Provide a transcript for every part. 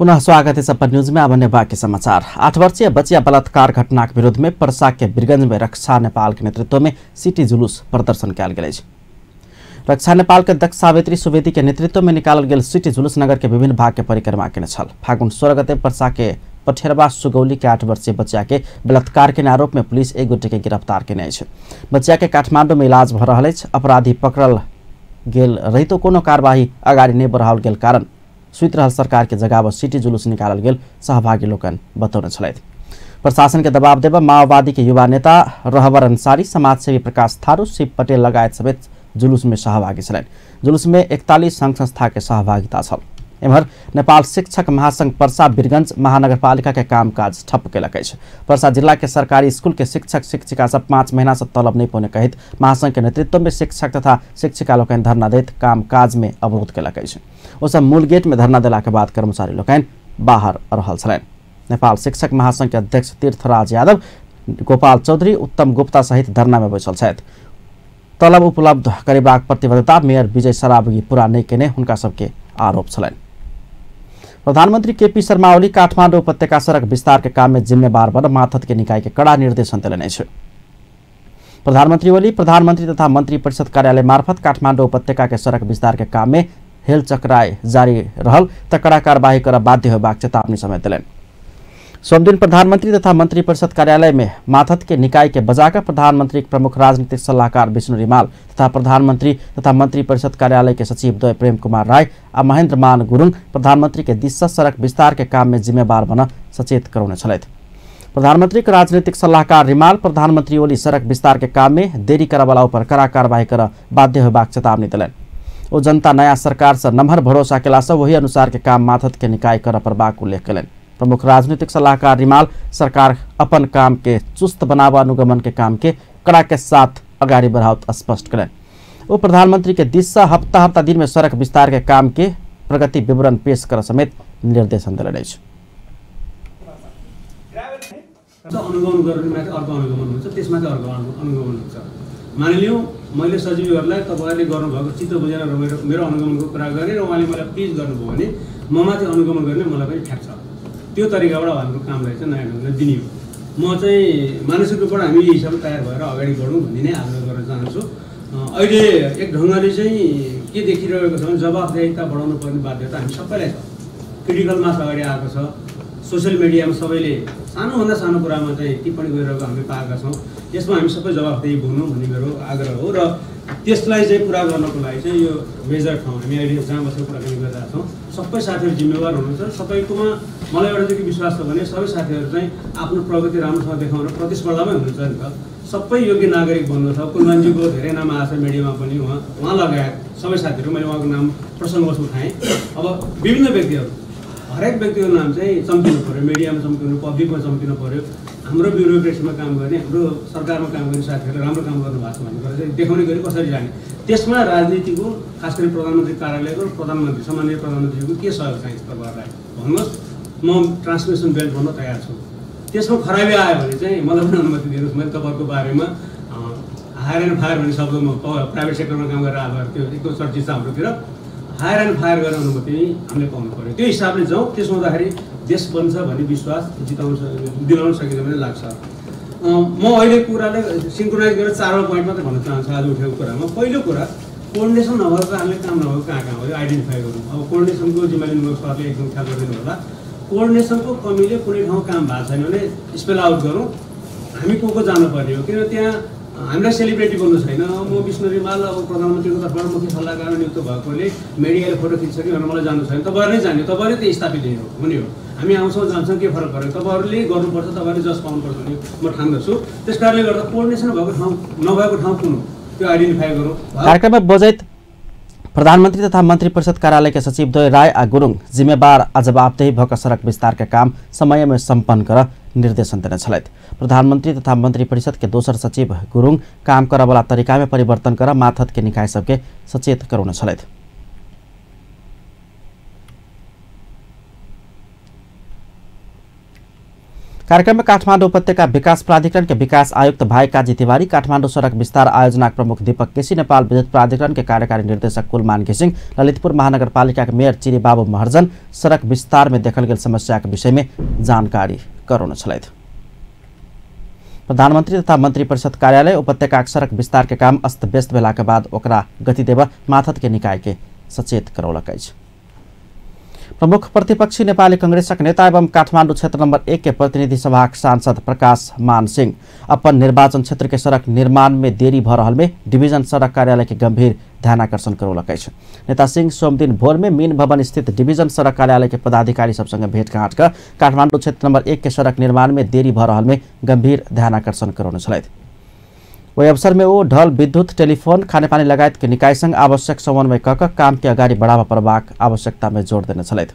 पुनः स्वागत है सपन न्यूज में। अब बाकी समाचार। 8 वर्षीय बच्चिया बलात्कार घटना के विरोध में परसा के बीरगंज में रक्षा नेपाल के नेतृत्व में सिटी जुलूस प्रदर्शन कयल गेल अछि। रक्षा नेपाल के अध्यक्ष सावित्री सुवेदी के नेतृत्व में निकालल गेल सिटी जुलूस नगर के विभिन्न भाग के परिक्रमा केने छल। फागुन 16 गते परसा के पठेरवा सुगौली के 8 वर्षीय बच्चा के बलात्कार के आरोप में पुलिस एक गोटे के गिरफ्तार केने अछि। बच्चा के काठमांडू में इलाज भ रहल अछि। अपराधी पकड़ल गेल रहितो कोनो कार्यवाही अगाडि नहि बढ़ाओल गेल कारण सुति रहल सरकार के जगाव सिटी जुलूस निकालल गेल सहभागी लोकनि बतौने छलथि। प्रशासन के दबाव देब माओवादी के युवा नेता रहबर अंसारी, समाजसेवी प्रकाश थारू, शिव पटेल लगायत समेत जुलूस में सहभागी छलनि। जुलूस में 41 संघ संस्था के सहभागिता छल। एम्हर नेपाल शिक्षक महासंघ परसा बीरगंज महानगरपालिका के कामकाज ठप्प केलक अछि। परसा जिला के सरकारी स्कूल के शिक्षक शिक्षिका सब 5 महीना से तलब नहीं पौने कहित महासंघ के नेतृत्व में शिक्षक तथा शिक्षिका लोकनि धरना दैत कामकाज में अवरोध केलक अछि। ओ सब मूल गेट में धरना देला के बाद कर्मचारी लोकनि बाहर रहल छलनि। नेपाल शिक्षक महासंघ के अध्यक्ष तीर्थराज यादव, गोपाल चौधरी, उत्तम गुप्ता सहित धरना में बैसल छथि। तलब उपलब्ध करेबाक प्रतिबद्धता मेयर विजय सरावगी पूरा नहीं केने हुनका सबके आरोप छलनि। प्रधानमंत्री केपी शर्मा ओली काठमांडू उपत्यका सड़क विस्तार के काम में जिम्मेवार बन माथत के निकाय के कड़ा निर्देशन देलनि अछि। प्रधानमंत्री ओली प्रधानमंत्री तथा मंत्री परिषद कार्यालय मार्फत काठमांडू उपत्यका के सड़क विस्तार के काम में हेल चकराय जारी रहल त कड़ा कार्यवाही कर बाध्य होबाक चेतावनी समेत देलनि। सोमदिन प्रधानमंत्री तथा मंत्री परिषद कार्यालय में माथत के निकाय के बजाकर प्रधानमंत्री प्रमुख राजनीतिक सलाहकार विष्णु रिमाल तथा प्रधानमंत्री तथा मंत्री परिषद कार्यालय के सचिव द्वय प्रेम कुमार राय आ महेंद्र मान गुरुङ प्रधानमंत्री के दिस सड़क विस्तार के काम में जिम्मेवार बन सचेत करौने छलथि। प्रधानमंत्री के राजनीतिक सलाहकार रिमाल प्रधानमंत्री ओली सड़क विस्तार के काम में देरी करवाला ऊपर कड़ा कार्यवाही कर बाध्य होबाक चेतावनी देलनि। ओ जनता नया सरकार से नमहर भरोसा केला से वही अनुसार के काम माथत के निकाय कर पड़बाक उल्लेख कयलनि। प्रमुख राजनीतिक सलाहकार रिमाल सरकार अपन काम के चुस्त बनावा अनुगमन के काम के कड़ा के साथ अगाडि बढ़ावत स्पष्ट कयलनि। ओ प्रधानमंत्री के दिस से हफ्ता हफ्ता दिन में सड़क विस्तार के काम के प्रगति विवरण पेश कर समेत निर्देशन देलनि अछि। अनुगमन गर्ने अर्को अनुगमन हुन्छ, त्यसमाथि अर्को अनुगमन हुन्छ। मानिलिउँ मैले सचिवहरूलाई तपाईँहरूले गर्नुभएको चित्त बुझेर मेरो अनुगमनको कुरा गरेँ र उहाँले मलाई प्लिज गर्नुभयो भने म माथि अनुगमन गर्ने मलाई पनि ठ्याक छ। त्यो तरिकाबाट हाम्रो कामलाई चाहिँ नयाँ ढङ्गले दिने हो। म चाहिँ मानसिक रूपबाट हामी यही हिसाबले तयार भएर अगाडि बढौँ भन्ने नै आग्रह गर्न चाहन्छु। अहिले एक ढङ्गले चाहिँ के देखिरहेको छ भने जवाफदेहिता बढाउनु पर्ने बाध्यता हामी सबैलाई छ। क्रिटिकल मास अगाडि आएको छ, सोसियल मिडियामा सबैले सानोभन्दा सानो कुरामा चाहिँ टिप्पणी गरिरहेको हामीले पाएका छौँ। यसमा हामी सबै जवाफदेही बन्नु भन्ने मेरो आग्रह हो र त्यसलाई चाहिँ पुरा गर्नको लागि चाहिँ यो मेजर ठाउँ हामी अहिले जहाँ बसेर कुराकानी गरिरहेका छौँ सबै साथीहरू जिम्मेवार हुनुहुन्छ। सबैकोमा मलाई एउटा चाहिँ के विश्वास छ भने सबै साथीहरू चाहिँ आफ्नो प्रगति राम्रोसँग देखाउन प्रतिस्पर्धामै हुनुहुन्छ नि त। सबै योग्य नागरिक बन्नु छ। कुलमानजीको धेरै नाम आएको छ मिडियामा पनि, उहाँ लगायत सबै साथीहरू, मैले उहाँको नाम प्रसङ्गवश उठाएँ। अब विभिन्न व्यक्तिहरू, हरेक व्यक्तिको नाम चाहिँ चम्किनु पऱ्यो, मिडियामा चम्किनु, पब्लिकमा चम्किनु पऱ्यो। हाम्रो ब्युरोक्रेसीमा काम गर्ने, हाम्रो सरकारमा काम गर्ने साथीहरूले राम्रो काम गर्नुभएको छ भन्ने कुरा चाहिँ देखाउने गरी कसरी जाने, त्यसमा राजनीतिको खास गरी प्रधानमन्त्री कार्यालयको प्रधानमन्त्री सामान्य प्रधानमन्त्रीको के सहयोग चाहिन्छ तपाईँहरूलाई भन्नुहोस्। म ट्रान्समिसन बेल्ट बन्न तयार छु। त्यसमा खराबी आयो भने चाहिँ मलाई पनि अनुमति दिनुहोस्। मैले तपाईँहरूको बारेमा हायर एन्ड फायर भन्ने शब्द म प्राइभेट सेक्टरमा काम गरेर आएको त्यो एकदम चर्चित छ हाम्रोतिर। हायर एन्ड फायर गर्ने अनुमति हामीले पाउनु पऱ्यो। त्यो हिसाबले जाउँ, त्यसो हुँदाखेरि देश बन्छ भन्ने विश्वास जिताउन दिलाउन सकिन्छ भन्ने लाग्छ। म अहिले कुरालाई सिङ्क्रोनाइज गरेर चारवटा पोइन्ट मात्रै भन्न चाहन्छु आज उठेको कुरामा। पहिलो कुरा, कोअर्डिनेसन नभएको कारणले काम नभएको कहाँ कहाँ हो यो आइडेन्टिफाई गरौँ। अब कोअर्डिनेसनको जिम्मा लिनुभएको सरले एकदम ख्याल गरिदिनु होला। कोअर्डिनेसनको कमीले कुनै ठाउँ काम भएको छैन भने स्पेल आउट गरौँ, हामी को को जानुपर्ने हो। किनभने त्यहाँ हामीलाई सेलिब्रेटी बन्नु छैन। म विष्णु रिमाल अब प्रधानमन्त्रीको तर्फबाट मुख्य सल्लाहकार नियुक्त भएकोले मिडियाले फोटो खिच्छ कि भनेर मलाई जानु छैन। तपाईँहरू नै जाने, तपाईँहरूले त्यो स्थापित हुने हो। हामी आउँछौँ जान्छौँ, के फरक पऱ्यो, तपाईँहरूले गर्नुपर्छ, तपाईँहरूले जस पाउनुपर्छ भन्ने म ठान्दछु। त्यस कारणले गर्दा कोअर्डिनेसन भएको ठाउँ नभएको ठाउँ कुन हो त्यो आइडेन्टिफाई गरौँ। कार्यक्रममा बजैत प्रधानमन्त्री तथा मन्त्री परिषद कार्यालय के सचिव द्वय राय आ गुरुङ जिम्मेवार आ जवाबदेही भएका सड़क विस्तार के काम समय में सम्पन्न कर निर्देशन देने छलथि। प्रधानमन्त्री तथा मन्त्री परिषद के दोसर सचिव गुरुङ काम करवाला तरीका में परिवर्तन कर माथत के निकाय सबके सचेत करौने छलथि। कार्यक्रम में काठमाडौँ उपत्यका विकास प्राधिकरण के विकास आयुक्त भाई काजी तिवारी, काठमाडौँ सड़क विस्तार आयोजना प्रमुख दीपक केसी, नेपाल विद्युत प्राधिकरण के कार्यकारी निर्देशक कुलमान घिसिङ, ललितपुर महानगरपालिका के मेयर चिरीबाबु महर्जन सड़क विस्तार में देखल गेल समस्या के विषय में जानकारी करौने छलथि। प्रधानमंत्री तथा मंत्री परिषद कार्यालय उपत्यका सड़क विस्तार के काम अस्त व्यस्त भेला के बाद ओकरा गति देव माथत के निकाय के सचेत करौलक अछि। प्रमुख प्रतिपक्षी नेपाली कांग्रेसक नेता एवं काठमाडौँ क्षेत्र नंबर 1 के प्रतिनिधि सभाक सांसद प्रकाश मान सिंह अपन निर्वाचन क्षेत्र के सड़क निर्माण में देरी भ रहल में डिवीजन सड़क कार्यालय के गंभीर ध्यानाकर्षण करौलक अछि। नेता सिंह सोमदिन भोर में मीन भवन स्थित डिवीजन सड़क कार्यालय के पदाधिकारी सब संगे भेंटघाट कर काठमाडौँ क्षेत्र नंबर 1 के सड़क निर्माण में देरी भ रहल में गंभीर ध्यानाकर्षण करौने छलथि। ओहि अवसर में ओ ढल, विद्युत, टेलीफोन, खानेपानी लगायत के निकाय संग आवश्यक समन्वय क काम के अगाडि बढ़ावा पड़बाक आवश्यकता में जोर देने छलथि।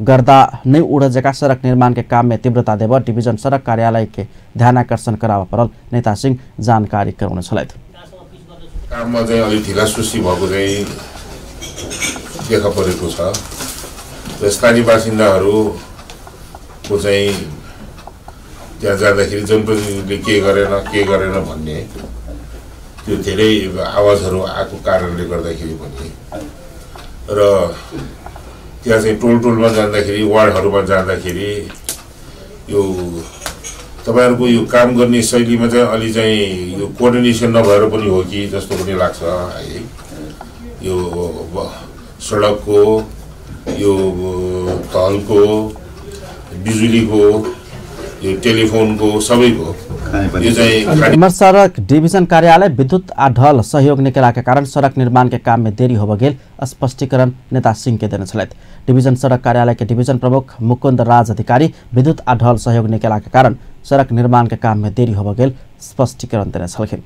गर्दा नहीं उड़ जका सड़क निर्माण के काम में तीव्रता देव डिवीजन सड़क कार्यालय के ध्यानाकर्षण करावा पड़ल नेता सिंह जानकारी करौने छलथि। काममा चाहिँ अलि ढिला सुस्ती भएको चाहिँ देखा परेको छ र स्थानीय बासिन्दाहरूको चाहिँ त्यहाँ जाँदाखेरि जनप्रतिनिधिले के गरेन भन्ने त्यो धेरै आवाजहरू आएको कारणले गर्दाखेरि पनि र त्यहाँ चाहिँ टोल टोलमा जाँदाखेरि वार्डहरूमा जाँदाखेरि यो तपाईहरुको यो काम गर्ने शैलीमा चाहिँ अलि चाहिँ यो कोअर्डिनेसन नभएर पनि हो कि जस्तो पनि लाग्छ है। यो सडकको, यो तलको, बिजुलीको, यो टेलिफोनको सबैको यो चाहिँ सड़क डिवीजन कार्यालय विद्युत आ ढल सहयोग निकला के कारण सड़क निर्माण के काम में देरी होब गेल स्पष्टीकरण नेता सिंह के देने छलथि। डिवीजन सड़क कार्यालय के डिवीजन प्रमुख मुकुंद राज अधिकारी विद्युत आ ढल सहयोग निकला के कारण सड़क निर्माण के काम में देरी होब गेल स्पष्टीकरण देने छलखिन।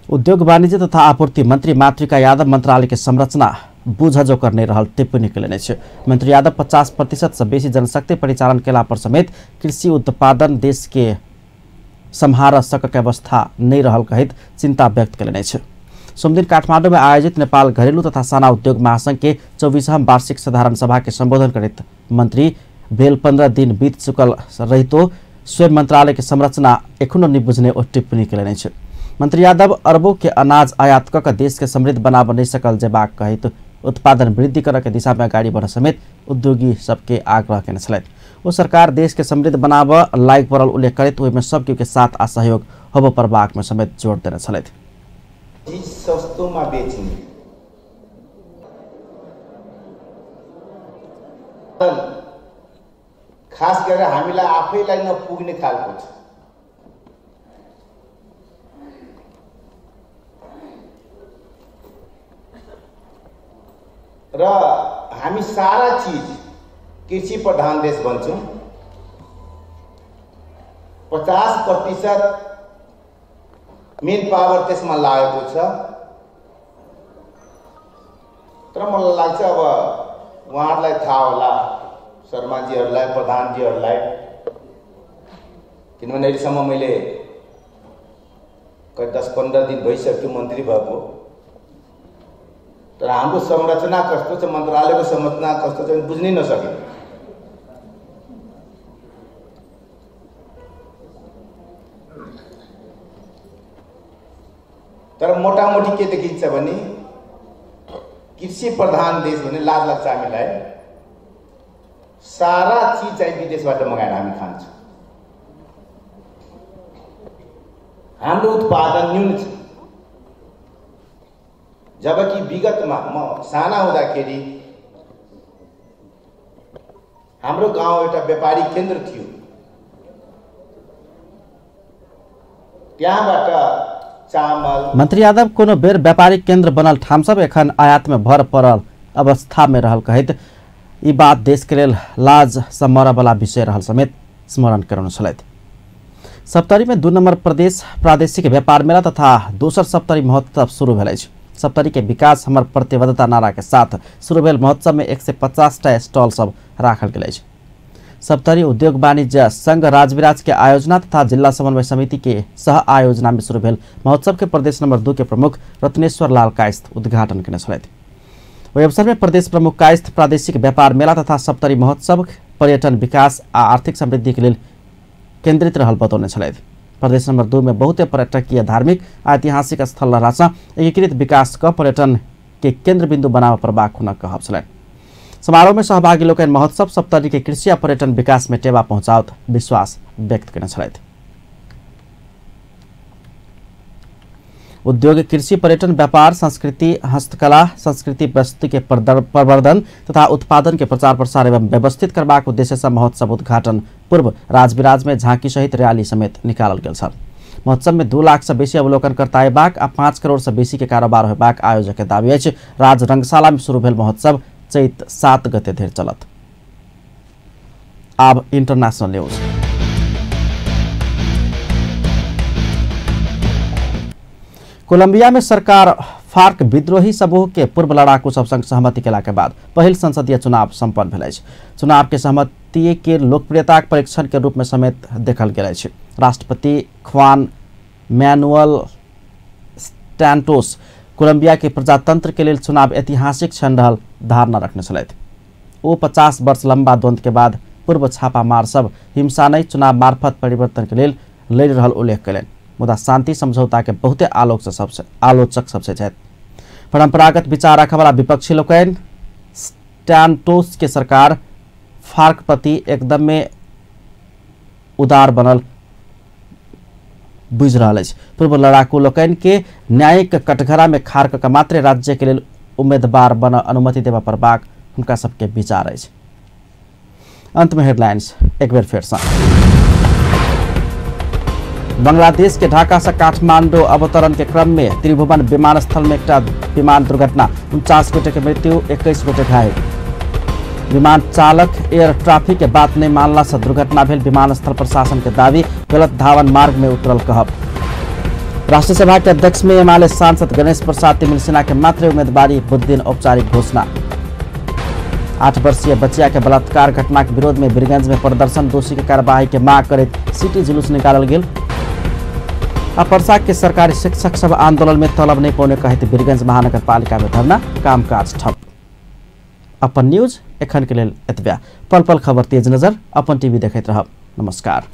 उद्योग वाणिज्य तथा आपूर्ति मंत्री मातृका यादव मंत्रालय के संरचना बुझ जोकर नहीं रहल टिप्पणी कयलनि अछि। मंत्री यादव 50% से बेसी जनशक्ति परिचालन केला पर समेत कृषि उत्पादन देश के सम्हार सक के अवस्था नहीं रहल कहैत चिंता व्यक्त कयलनि अछि। सोमदिन काठमाडौँ में आयोजित नेपाल घरेलू तथा साना उद्योग महासंघ के 24वां वार्षिक साधारण सभा के संबोधन करैत मंत्री भेल 15 दिन बीत चुकल रहितो स्वयं मंत्रालय के संरचना एखनो नहीं बुझने ओ टिप्पणी कयलनि अछि। मंत्री यादव अरबों के अनाज आयात कऽ देश के समृद्ध बनाब नहीं सकल जेबाक कहैत उत्पादन वृद्धि करऽ के दिशा में अगाडि बढ़ समेत उद्योगी सबके आग्रह केने छलथि। ओ सरकार देश के समृद्ध बनाब लागि पड़ल उल्लेख करैत ओहिमे सब के साथ आ सहयोग होबऽ पड़बाक में समेत जोड़ देने छलथि। चीज सस्तोमा बेच्ने, खास गरेर हामीलाई आफैलाई नपुग्ने खालको छ। र हामी सारा चीज कृषि प्रधान देश भन्छौँ। 50% मेन पावर त्यसमा लागेको छ। तर मलाई लाग्छ अब उहाँहरूलाई थाहा होला, शर्माजीहरूलाई, प्रधानजीहरूलाई, किनभने अहिलेसम्म मैले करिब 10-15 दिन भइसक्यो मन्त्री भएको। तर हाम्रो संरचना कस्तो छ, मन्त्रालयको संरचना कस्तो छ बुझ्नै नसके। तर मोटामोटी के देखिन्छ भने कृषि प्रधान देश भने लाज लाग्छ हामीलाई। सारा चिज चाहिँ विदेशबाट मगाएर हामी खान्छौँ। हाम्रो उत्पादन न्यून छ। जबकि विगतमा म साना हुँदाखेरि हाम्रो गाउँ एउटा व्यापारी केन्द्र थियो। त्यहाँबाट चामल। मंत्री यादव कोनो बेर व्यापारिक केन्द्र बनल ठाम सब एखन आयात में भर पड़ल अवस्था में रहल कहैत ई बात देश के लेल लाज समर वाला विषय रहल समेत स्मरण करौने छलथि। सप्तरी में 2 नंबर प्रदेश प्रादेशिक व्यापार मेला तथा दोसर सप्तरी महोत्सव शुरू भेल अछि। सप्तरी के विकास हमर प्रतिबद्धता नारा के साथ शुरू भेल महोत्सव में 150 टा स्टॉल सब राखल गेल अछि। सप्तरी उद्योग वाणिज्य संघ राजविराज के आयोजना तथा जिला समन्वय समिति के सह आयोजना में शुरू भेल महोत्सव के प्रदेश नंबर 2 के प्रमुख रत्नेश्वर लाल कायस्थ उद्घाटन केने छलथि। ओहि अवसर में प्रदेश प्रमुख कायस्थ प्रादेशिक व्यापार मेला तथा सप्तरी महोत्सव पर्यटन विकास आ आर्थिक समृद्धि के लेल केंद्रित रहल बतौने छलथि। प्रदेश नंबर 2 में बहुते पर्यटकीय धार्मिक ऐतिहासिक स्थल रहलासँ एकीकृत विकास क पर्यटन के केंद्र बिंदु बनाबऽ पड़बाक हुनक कहब छलनि। समारोह में सहभागी लोकनि महोत्सव सप्तरी के कृषि आ पर्यटन विकास में टेवा पहुंचाओत विश्वास व्यक्त केने छलथि। उद्योग कृषि पर्यटन व्यापार संस्कृति हस्तकला संस्कृति वस्तु के प्रवर्धन तथा उत्पादन के प्रचार प्रसार एवं व्यवस्थित करबाक उद्देश्य से महोत्सव उद्घाटन पूर्व राजविराज में झांकी सहित रैली समेत निकालल गेल छल। महोत्सव में 2 लाख से बेसी अवलोकनकर्ता अयबाक आ 5 करोड़ से बेसी के कारोबार होयबाक आयोजक के दावी अछि। राज रंगशाला में शुरू भेल महोत्सव चैत 7 गते धरि चलत। आब इंटरनेशनल न्यूज। कोलंबिया में सरकार फार्क विद्रोही समूह के पूर्व लड़ाकू सब संग सहमति केला के बाद पहिल संसदीय चुनाव संपन्न भेल अछि। चुनाव के सहमति के लोकप्रियता परीक्षण के रूप में समेत देखल गेल अछि। राष्ट्रपति ख्वान मैनुअल स्टैंटोस कोलंबिया के प्रजातंत्र के लेल चुनाव ऐतिहासिक क्षण रहल धारणा रखने छलथि। ओ 50 वर्ष लंबा द्वंद्व के बाद पूर्व छापामार सब हिंसा नहि चुनाव मार्फत परिवर्तन के लेल लड़ि रहल उल्लेख कयलनि। मुदा शांति समझौता के बहुते आलोचक सबसे छथि। परंपरागत विचार रखयवला विपक्षी लोकनि स्टैंटोस के सरकार फार्क प्रति एकदमे उदार बनल बुझि रहल अछि। पूर्व लड़ाकू लोकनि के न्यायिक कटघरा में खाड़ कऽ मात्रे राज्य के लेल उम्मीदवार बनऽ अनुमति देबऽ पड़बाक हुनका सबके विचार अछि। अंत में हेडलाइंस एक बेर फेर सँ। बांग्लादेश के ढाका से काठमांडू अवतरण के क्रम में त्रिभुवन विमानस्थल में एक विमान दुर्घटना, 49 गोटे के मृत्यु, 21 गोटे घायल। विमान चालक एयर ट्रैफिक के बात नहीं मानला से दुर्घटना भेल, विमानस्थल प्रशासन के दावी, गलत धावन मार्ग में उतरल कहब। राष्ट्रीय सभा के अध्यक्ष में एमाले सांसद गणेश प्रसाद तिमिल्सिना के मात्र उम्मीदवारी बुधदिन औपचारिक घोषणा। 8 वर्षीय बच्चिया के बलात्कार घटना के विरोध में बीरगंज में प्रदर्शन, दोषी के कार्यवाही के मांग करैत सिटी जुलूस निकालल गेल। आ परसा के सरकारी शिक्षक सब आंदोलन में तलब नहीं पौने कहैत बीरगंज महानगरपालिका में धरना, कामकाज ठप। अपन न्यूज एखन के लेल एतबे। पल पल खबर तेज नजर अपन टीवी देखैत रहब। नमस्कार।